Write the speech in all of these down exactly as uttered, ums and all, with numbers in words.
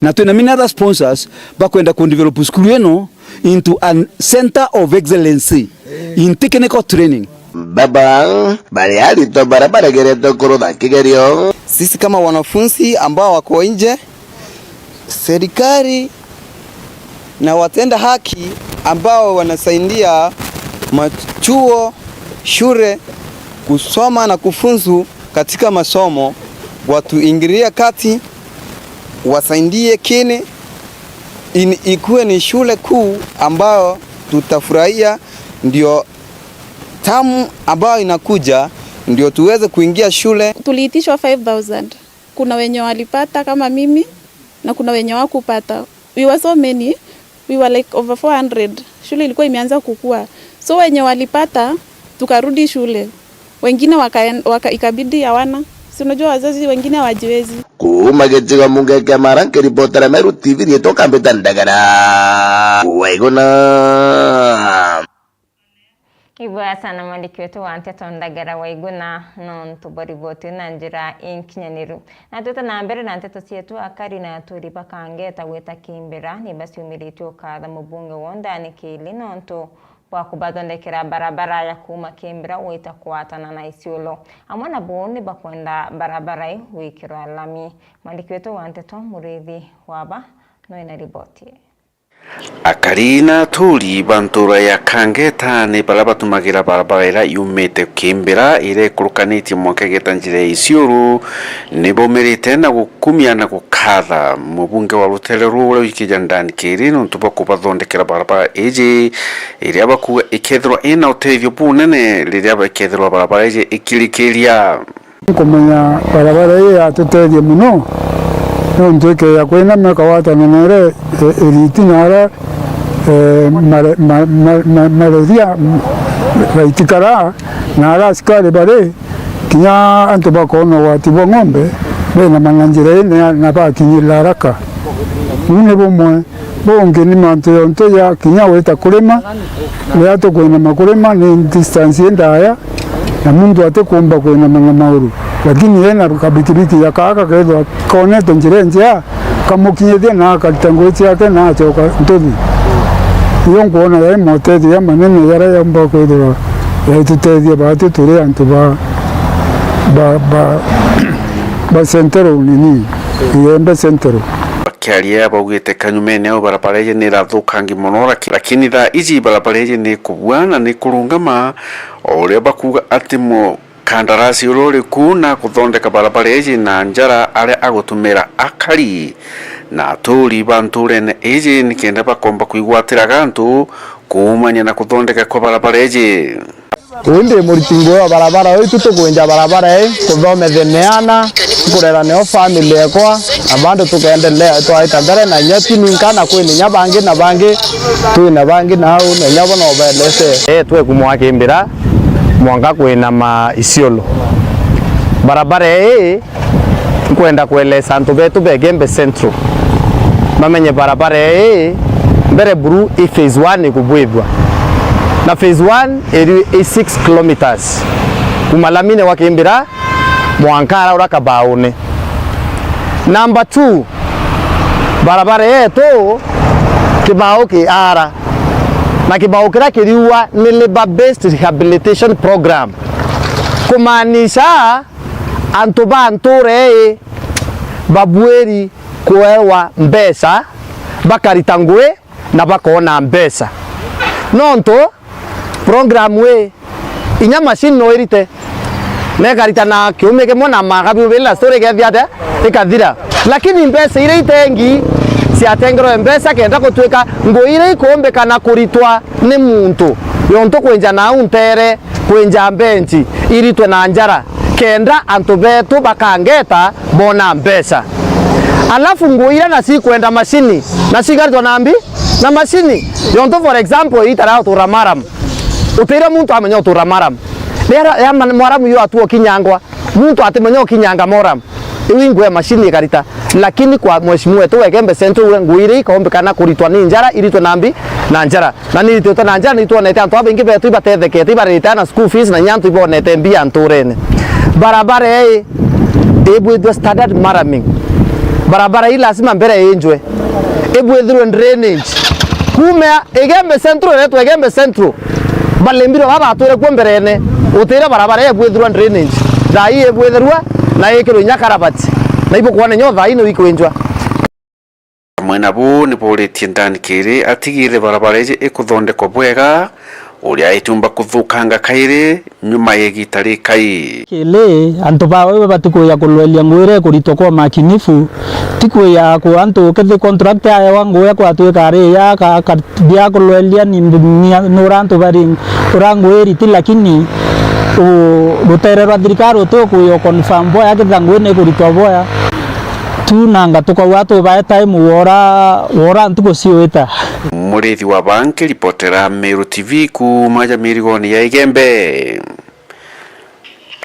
Na twina many other sponsors bakwenda ku develop cukuru ino into a center of excellency in technical training. Baba, bari aritwa baria baregeretwe kurutha kigerio. Sisi kama wanafunzi ambao wako nje, serikali na watenda haki ambao wanasaidia machuo, shule kusoma na kufunzu katika masomo, watuingilie kati, wasaidie kini in-, ikuwe ni shule kuu ambayo tutafurahia, ndio tamu ambayo inakuja, ndio tuweze kuingia shule. Tuliitishwa five thousand. Kuna wenye walipata kama mimi, na kuna wenye wakupata. We were so many, we were like over four hundred. Shule ilikuwa imeanza kukua. So wenye walipata, tukarudi shule. Wengine wakaen-, waka-, ikabidi hawana. Si unajua wazazi wengine hawajiwezi. Kuuma gicigo mbunge kia Mara, nkiripotera Meru T V, riitwa Kambita Ndagara. Waiguna. Ibwega sana mwandiki wetu wa nteto Ndagara Waiguna, nontu bwa riboti na njira inkinyaniru. Na twite na mbere na nteto cietu, akari na aturi ba Kangeta gwita Kimbira ni baciumiritue ukatha mubunge wonthe anikiri nontu bwa kubathondekera barabara ya kuuma Kimbira gwita kwatana na Isiolo. Amwe nabo ni bakwenda barabara ii gwikirwa lami. Mwandiki wetu wa nteto Muriithi Waba no ina riboti ii. Akari na aturi ba ntura ya Kangeta ni baria batumagira barabara iria yumite Kimbira, iria ikurukanitie mwanka igeta njira ya Isiolo, ni baumirite na gukumia na gukatha mubunge wa rutere ruu uria wikija ndani kiri nontu bwa kubathondekera barabara iji, iria bakuuga ikethirwa ina utethio bunene riria ikethirwa barabara iji ikirikiria. Nkumenya barabara ii yatutethia mono, nontu ikeeja kwina miaka watana na iria, e, iriti na ara, e, mare-, ma-, ma-, ma-, mareria, m-, baitikara, na ara asikari bari, kinya antu bakoona ugwati bwa ng'ombe, bena mana njira ii na, na bakinyirira haraka. Buu ni bumwe. Bungi ni mantu yonthe ja kinya gwita kurima, riria tukwinama kurima ni distance indaya, na muntu atikumba kwinama na mauru, lakini ena kabikibiki ja kaa kakethirwa konete njira injea, kamukinyithia na akarita ngugi ciake na acoka ntuthi. Iyo nkwona yai motethio jamanene jaria jaumba kwithirwa jaitutethia baatwi turi antu ba, ba, ba, ba Central nini, Igembe Central. Bakiaria baugite kanyumene au barabara iji ni irathukangi mono, laki-, lakini thaa iji barabara iji ni ikubua na ni ikurungama, o uria bakuuga ati mukandarasi uria uri ku na kuthondeka barabara iji na njara aria agutumira akari na aturi ba nturene iji nikenda bakomba kwigwatira gantu kuumania na kuthondeka kwa barabara iji. Uu ndi muriti ngugi wa barabara uu, itu tukwinja barabara ii, kuthomethia miana, nkurera nio family ekwa, na bado tukendelea twaita mbere, na inya ti ninka, na kwina inya bangi na bangi, twina bangi nau, na inya bo no belese. Ee, twekumwa Kimbira, mwanka kwinama Isiolo. Barabara ii, nkwenda kuelesa antu betu ba Igembe Central mamenye barabara ii mbere buru i phase one ikubwithua. Na phase one iri i six kilometres kuma lamine wa Kimbira mwanka ara ura kabaune. Number two, barabara yetu kibao ki ara, na kibao kiria kiriua ni labour based rehabilitation program, kumaanisha antu ba ntuura ii babuiri kuewa mbeca, bakarita ngugi na bakoona mbeca. Nontu program ii, inya machine no irite, na ikarita na kiumia kimwe na maka biu bili na story ikethia atia? Ikathira. Lakini mbeca iria itengi ciatengerwe mbeca kenda gutuika ngugi iria ikuumbikana kuritwa ni muntu, yontu kwinja nau ntere, kwinja mbenchi iritwe na njara, kenda antu betu bakangeta boona mbeca. Alafu ngugi iria nacio ikwenda macini, nacio igaritwa na mbi? Na macini. Yontu, for example, iita ria utura Maram, utire muntu amenya utura Maram. Riria ya man-, Mwaramu yu atua ukinyangwa, muntu atimenya ukinyanga Moram. Iu ingwe macini ikarita. Lakini kwa mheshimiwa wetu wa Igembe Central, we ngugi iria ikaumbikana kuritwa ni njara, iritwe na mbi? Na njara. Na ni irititwe na njara, ni twonete antu babaingi betu ibatethekete, ibaretire na school fees, na inya antu ibonete mbia nturene. Barabara ii ibwithua standard maraming. Barabara ii lazima mbere injwe, ibwithirwe drainage. Kuuma Igembe Central, iretwa Igembe Central, balimbirwe baba batwire kuo mberene, utire barabara ibwithirwa drainage. Thaa ii ibwithirwa na ikirwe inya karabati, na ibukwona nyo thaa ii niu ikwinjwa. Amwe nabo ni booritie Dan Kiri atigire barabara iji ikuthondekwa bwega, uria itiumba kuthukanga kairi nyuma ya igita rikai. Kiri, antu bawe batikwija kulwelia ngugi iria ikuritwa kwa umakinifu, ti kwija ku antu, kethi contractor aewa ngugi ya kwatwika ari ya ka, ka, bia kulwelia ni, ni, ni ura antu bari, ura ngugi iriti, lakini u, rutere rwa thirikari uti ukwija confirm boya ketha ngugi ni ikuritwa boya. Tu nanga tukauga tubae time wora, wora ntuku ciuite. Murithi wa Banki, ripotera Meru T V kuuma ja mirigoni ya Igembe,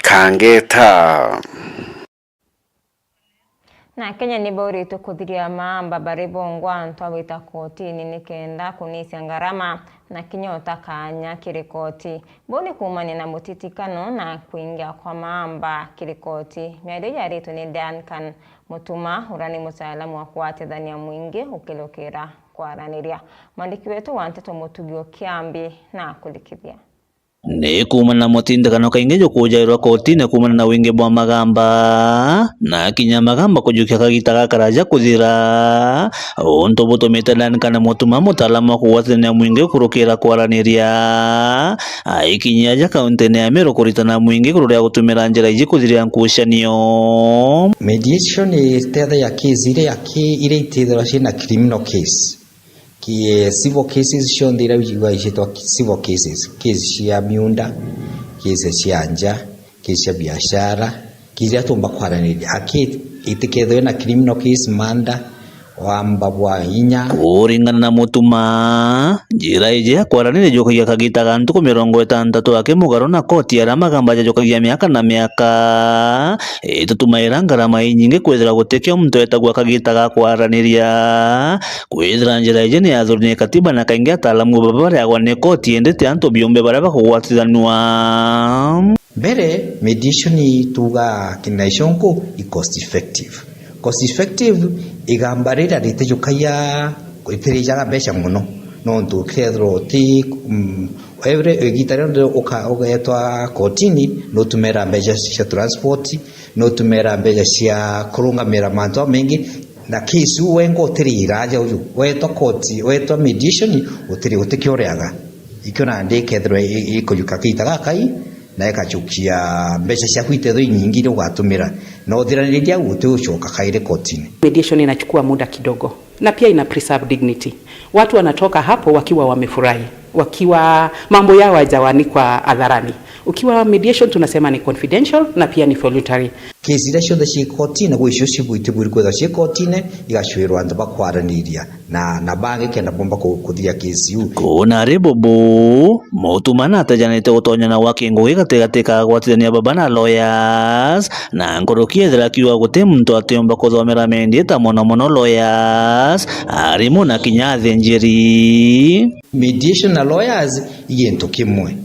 Kangeta. Na Kenya ni bauritwe kuthiria maamba bari bongwa antu a gwita kotini nikenda kunisia ngarama na kinya uta kaanya kiri koti. Bau ni kuumania na mutitikano na kwingia kwa maamba kiri koti. Miario yaritwe ni Duncan Mutuma, uria ni mutaalamu wa kuatithania mwingi ukirukira kwaraniria. Mwandiki wetu wa nteto Mutugi Kiambi na kurikithia. Ni kuumana na mutindikano kaingi jukujairwa kotini kuumana na wingi bwa magamba, na kinya magamba kujukia kagita gakaraja kuthira. Untu butumite Duncan Mutuma, mutaalamu wa kugwatithania mwingi kurukira kwaraniria, aikinyia aja kauntini ya Meru kuritana mwingi iguru ria gutumira njira iji kuthiria nkucanio. Mediation itethagia case iria ki-, iria itithirwa ciina criminal case. Ki-, civil cases cionthe iria igwicitwa civil cases, case cia miunda, case cia nja, case cia biashara, case iria tuumba kwaraniria. Aki itikethwe na criminal case, murder, wamba bwa inya. Kuringana na Mutuma, njira iji ya kwaraniria ijukagia kagita ga ntuku mirongo itantatu aki mugaru na koti aria magamba jajukagia miaka na miaka. Itutumaira ngarama inyingi kwithira gutikio muntu etagwa kagita ga kwaraniria. Kwithira njira iji ni yathuri ni katiba na kaingi ataalamu baba bariagwa ni koti indi ti antu biumbe baria bakugwatithanua. Mbere, mediation ituga kinaicunku i cost effective. Cost effective igamba riria ritijukagia, itirijaga mbeca mono. Nontu kethirwa uti, mm, every, igita rionthe uka-, ugetwa kotini, nutumira mbeca cia transport, nutumira mbeca cia kurungamira mantu jamaingi, na case u wenga utiri iraja uju, wetwa koti, wetwa mediation, utiri, utikio uriaga. Ikio nandi ikethirwa i-, i-, ikujuka kagita gakai, na ikajukia mbeca ciaku itethirwa inyingi iria ugatumira, na uthiraniria au uti ucoka kairi kotini. Mediation inachukua muda kidogo. Na pia ina preserve dignity. Watu wanatoka hapo wakiwa wamefurahi, wakiwa mambo yao hayajawanikwa hadharani. Ukiwa mediation tunasema ni confidential na pia ni voluntary. Kesi iria cionthe ciĩ kotine, gwi icio cibwitibwiri kwithirwa ciĩ kotine, igacwirwa antu ba kwaraniria na, na bangi kenda bomba ku-, kuthiria kesi iu. Kuna ribubu, Mutuma natejanite gutonya na gwaki ngugi gatigati ka agwatithania baba na lawyers, na nkuruki ethira akiuga guti muntu atiumba kuthomera mediator, mono mono lawyers, arimu na kinya athinjiri. Mediation na lawyers i gintu kimwe.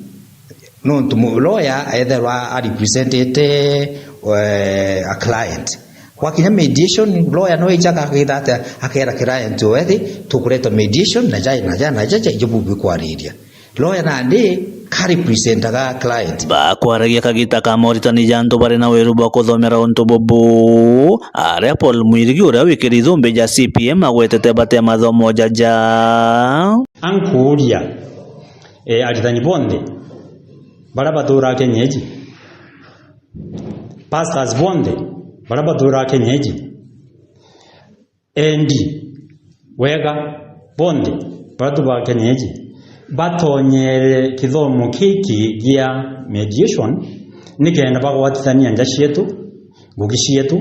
Nontu mu-, lawyer aetherwa a representite, eh, a client. Gwakinya mediation, lawyer no ijaga akitha atia, akera client wethi, tukureta mediation, na jai, na jai, na jai, jai, jibu bikwariria. Lawyer nandi ka representaga client. Bakwaragia kagita ka moritani ja antu bari na wiru bwa kuthomera untu bubu, aria Paul Mwirigi uria wikiri ithumbi ja C P M agwetete bate mathomo jaja. Ankuuria, e, aritani bonthe baria bathuraa Kenya iji, pastors bonthe baria bathuraa Kenya iji, endi wega bonthe baria tuba Kenya iji, batonyere kithomo giki gia mediation, nikenda bagwatithania nja cietu, ngugi cietu.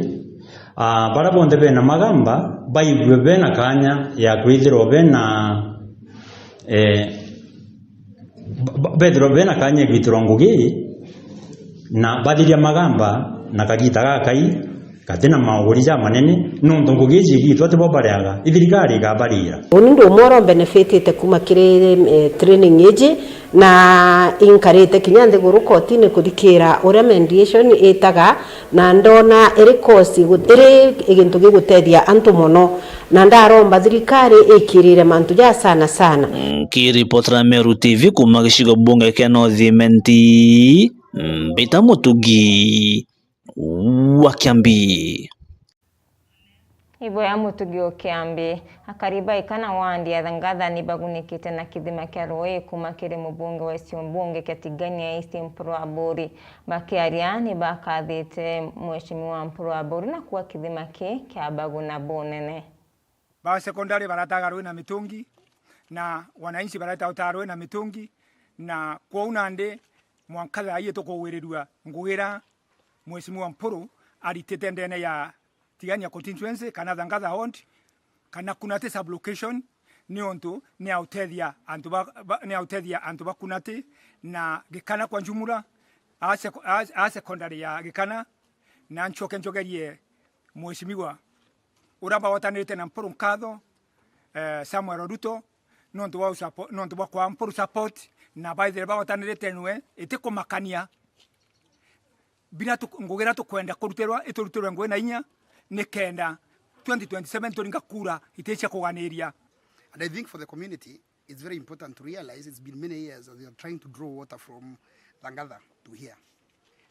Ah, baria bonthe bena magamba baigue bena kanya ya kwithirwa bena, eh, ba-, ba-, bethirwa bena kanya ya kwitirwa ngugi, na bathiria magamba na kagita gakai, Gati na mauguri jamanene, nontu ngugi iji igitwa tibo bareaga, ithirikari igabarira. Uni ndi umwe uria umbenefitite kuma kiri, eh, training iji, na inkarite kinya nthiguru kotini kuthikira uria mediation itaga, na ndona iri cost igu-, iri gintu gigutethia antu mono, na ndaromba thirikari ikirire mantu ja sana sana. Nkiripotera Meru T V kuma gicigo bunge kia North Imenti, Mbita Mutugi wa Kiambi. Iboya Mutugi o Kiambi. Akari ba Ikana wandi ya Thangatha ni bagunikite na kithima kia ruui kuma kiri mubunge wa gicigo bunge kia Tigania East, Mpuru Aburi. Bakiaria ni bakathite Mheshimiwa Mpuru Aburi na kuuga kithima ki kia baguna bunene. Ba secondary barataga ruui na mitungi, na wananchi bareta utaga ruui na mitungi, na kwou nandi mwanka thaa ii tukuwirirua ngugi iria Mheshimiwa Mpuru aritite ndene ya Tigania constituency kana Thangatha ward, kana Kunati sub-location, niuntu ni autethia antu ba, ba, ni autethia antu ba Kunati na Gikana kwa njumura, a seko-, a, a secondary ya Gikana, na ncoke ncogerie Mheshimiwa uria bagwatanirite na Mpuru nkatho, eh, Samuel Ruto, nontu bwa usapo-, nontu bwa kwa Mpuru support, na baithire bagwatanirite nwe, itikumakania. Bira tu-, ngugi iria tukwenda kurutirwa, iturutirwe ngugi na inya, nikenda twenty twenty-seven turinga kura iti cia kuganiria. And I think for the community, it's very important to realize it's been many years that they are trying to draw water from Thangatha to here.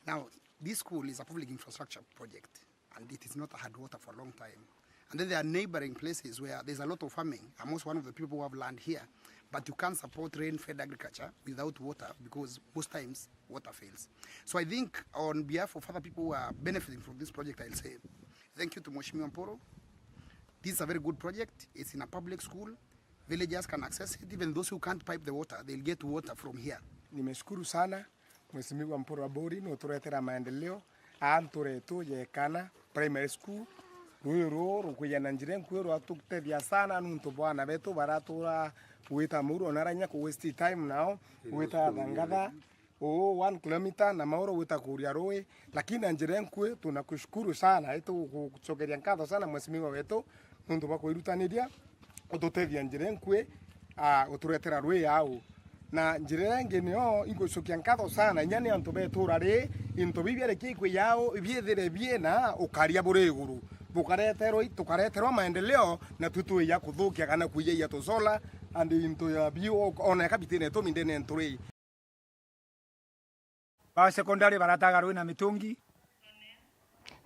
Now, this school is a public infrastructure project, and it is not had water for a long time. And then there are neighboring places where there's a lot of farming. I'm also one of the people who have land here, but you can't support rain-fed agriculture without water because most times water fails. So I think on behalf of other people who are benefiting from this project, I'll say thank you to Mheshimiwa Mpuru. This is a very good project. It's in a public school. Villagers can access it. Even those who can't pipe the water, they'll get water from here. Nimeshukuru sana Mheshimiwa Mpuru Aburi, nuturetera maendeleo aa nturetu ya Ikana Primary School. Ruui ruu rukwija na njira inkui, rwatutethia sana nuntu bwa aana betu baratura gwita Muru, ona aranya ku waste time nao gwita Thangatha, uu one kilometer na mauro gwita kuria ruui, lakini na njira inkui. Tunakushukuru sana, itugucokeria nkatho sana mheshimiwa wetu nuntu bwa kwirutaniria ututethia njira inkui, aa, uturetera ruui au. Na njira iria ingi nio ingucokia nkatho sana, inya ni antu ba itura rii, into biu biarekia ikwija au, ibiithire biina ukaria buri iguru, bukareterwa, tukareterwa maendeleo, na tu twija kuthukia kana kwija ia tusola, and into ya biu, ona eka bitina itumi ndene ntu rii. Ba secondary barataga ruui na mitungi.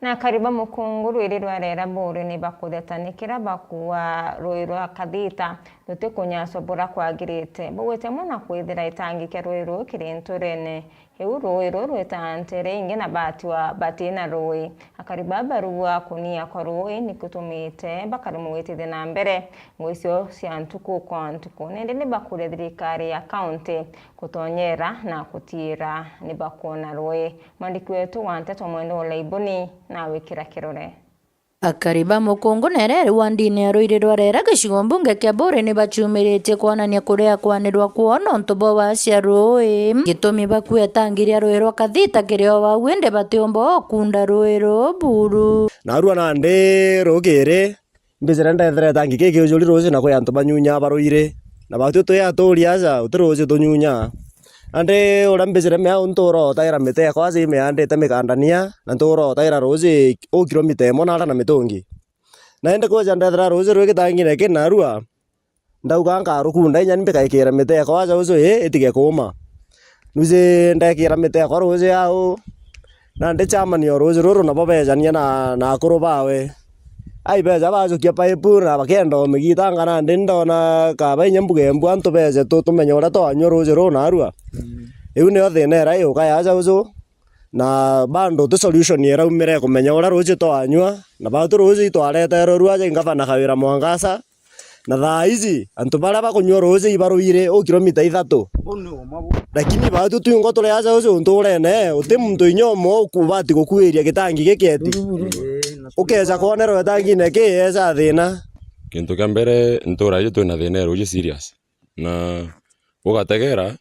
Na akari ba Mukungu rwiri rwa Rera Buri ni bakutheta nikira bakuua ruui rwa Kathita rutikunyaswa bura kwagirite. Baugite amwe na kwithira itangi kia ruui ruu kiri nturene iu, ruui ruu rwitaa ntere ingi na baatiwa batina ruui. Akari baa barua kunia kwa ruui ni kutumite bakaremwa gwitithia na mbere ngugi ciao cia ntuku kwa ntuku. Nindi ni bakuria thirikari ya kaunti gutonyera na gutiira ni bakwona ruui. Mwandiki wetu wa nteto Mwende wa Laibuni nawikira kirore. Akari ba Mukungu na Ereri wandini ya Ruiri rwa Rera gicigo mbunge kia Buri ni bacumiritie kwonania kuria kwanirwa kwoo nontu bwa wacia ruui. Gitumi bakuua itangi ria ruui rwa Kathita kiri o bau, indi batiumba o kunda ruui ruu buru. Narua nandi rukiri mbijire ndethira itangi gikiujuri ruuji na kwi antu banyunyaa ba Ruiri, na batwi twi aturi aja uti ruuji tunyunyaa. Nandi uria mbijire miau ntuura utaira miti yakwa aja imiandite mikandania, na ntuura utaira ruuji u kilomita imwe naara na mitungi. Na indi kwija ndethira ruuji rwi gitangine ki narua, ndauga nkarukunda inya ni mbikaikira miti yakwa aja uju ii itige kuuma. Nuji ndekira miti yakwa ruuji au, nandi chairman o ruuji ruru nabo beejania na, na akuru bawe. Ai beeja bajukia paipu na bakienda umigitanga, nandi ndona kaba inya mbuge mbu antu beeje tu, tumenye uria twanyua ruuji ruu narua. Mm. Iu niyo thina iria iuka yaja uju, na bado ti solution iraumire kumenya uria ruuji twanyua, na batu ruuji itwareterwe rwaja ingavana Kawira Mwangaza. Na thaa iji, antu baria bakunyua ruuji iba Ruiri u kilomita ithatu. Lakini batu twingwa turi aja uju nturene, uti muntu inya umwe ukubati gukuiria gitangi giki eti. Ukeja kwonerwa itangine ki, eja thina. Kintu kia mbere, ntura iji twina thina ya ruuji serious. Na ugategera,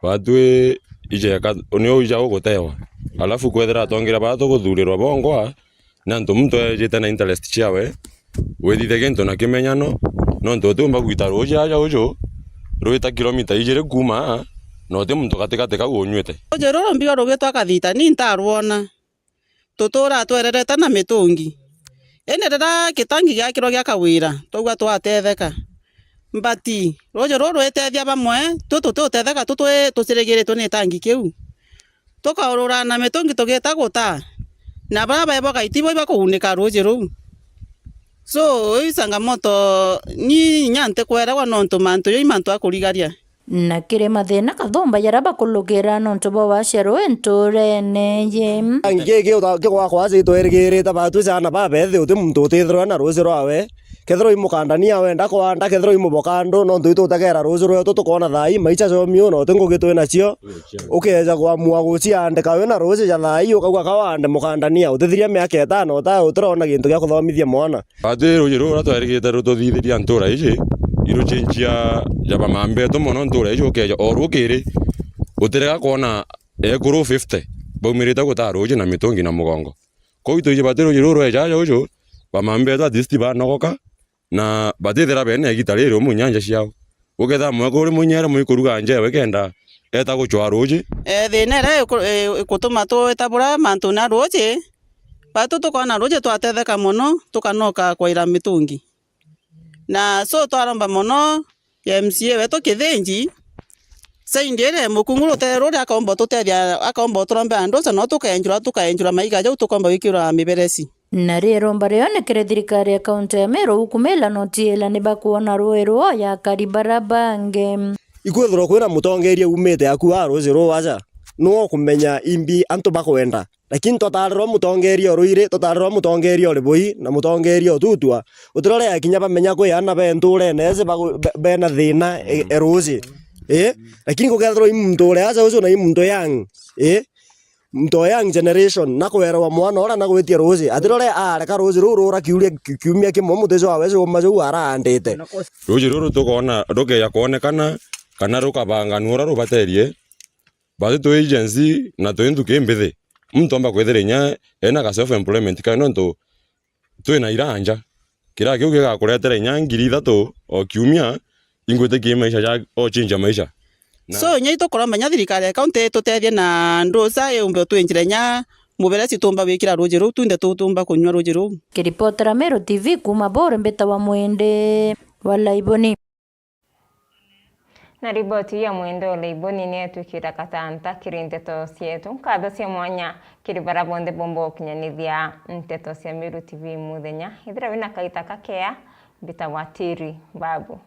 batwi ijeka, nio ija ugutewa. Alafu kwethira atongeria baria tuguthurirwa bongwa, Ni antu muntu ejite na interest ciawe, withithe gintu na kimenyano, nontu utiumba gwita ruuji aja uju rwita kilomita ijiri kuuma aa, na uti muntu gatigati kau unyuite. Ruuji ruru mbio rugitwa Kathita, ni ntarwona. Tuturaa twererete na mitungi. Indi riria gitangi giakirwa gia Kawira, twaigua twatetheka. But ruuji ruru rwitethia bamwe, twi tutiutetheka, twi twi tucirigiritwe ni gitangi kiu. Tukaurura na mitungi tugiita gutaa, na baria baebwa gaiti bo ibakugunika ruuji ruu. So, iu changamoto ni inya ntikwerewa nontu mantu jau i mantu a kurigaria. Na kiri mathina kathumba jaria bakurugira nontu bwa wacia ruu ntuurene iji. Angi giki uta-, kigwakwa aja itwirigirite batwi jaana babethi uti muntu utithirwa na ruuji rwawe. Kethirwa i mukandania wenda kwanda, kethirwa i mubokandu, nontu itutegera ruuji rwetu tukoona thaa ii maicha jomiu na uti ngugi twi nacio. Ukeeja kwamua guciandika wina ruuji ja thaa ii ukauga ka wande mukandania utithiria miaka itano uta-, utirona gintu gia kuthomithia mwana. Batwi ruuji ruu ruria twerigite rututhithiria ntuura iji, iruchenjia ja bamambetu mono ntuura iji ukeeja o rukiri, utirega kwona ekuru fifty baumirite gutaa ruuji na mitungi na mugongo. Kwou itwiji batwi ruuji ruru rweja aja uju, bamambetu at least banogoka, na batithira bene igita riri umwe nyanja ciao. Ukethira mwekuru uri munyere mwikuruga njewe kenda eta gucwaa ruuji. Eh, thina iria iku-, i-, ikutuma twita bura mantune a ruuji, batwi tukoona ruuji twatetheka mono, tukanoka kwaira mitungi. Na so twaromba mono M C A wetu Kithinji, saindi iria mukungu rutere ruria akomba ututethia, akomba uturombera nduca, no tukenjura, tukenjura maiga jau tukomba gwikirwa miberesi. Na riromba riao ni kiri thirikari ya kaunti ya Meru gukumila na utiila ni bakwona ruuji ruu ya akari baria bangi. Ikwithirwa kwina mutongeria umite aku wa ruuji ruu aja, niwe ukumenya imbi antu bakwenda. Lakini twatarirwa mutongeria o ruiri, twatarirwa mutongeria o ribui, na mutongeria o tutwa, utirore akinya bamenya kwi ana be ntuurene iji bagu-, be-, bena thina e, e ruuji. Ii? Lakini gukethirwa i muntu uria aja uju na i muntu young, ii? Muntu o young generation, na kwerewa mwana uria na gwitia ruuji. Atirore areka ruuji ruu ruura kiuria ki-, kiumia kimwe muti jwawe juuma juu araandite. Ruuji ruru tukoona rukeja kwonekana kana rukabanganua uria rubaterie, batwi twi agency na twi nthuki mbithi, muntu omba kwithira inya ena ga self employment kae, nontu twina iranja. Kiria kiu gigakuretera inya ngiri ithatu o kiumia, ingwitikia maisha ja ochinja maisha. Na so, inya itukuromba inya thirikari ya kaunti itutethie na nduca iumbe utwinjira inya muberesi tuumba gwikira ruuji ruu, twinthe tu-, tuumba kunyua ruuji ruu. Kiripotera Meru T V kuuma Bore, mbitawa Mwende wa Laiboni. Na riboti ya Mwende wa Laiboni ni yetwikira katanta kiri nteto cietu. Nkatho cia mwanya kiri baria bonthe bomba gukinyanithia nteto cia Meru T V muthenya. Ithira wina kaita kakea, mbitawa Tiri Babu.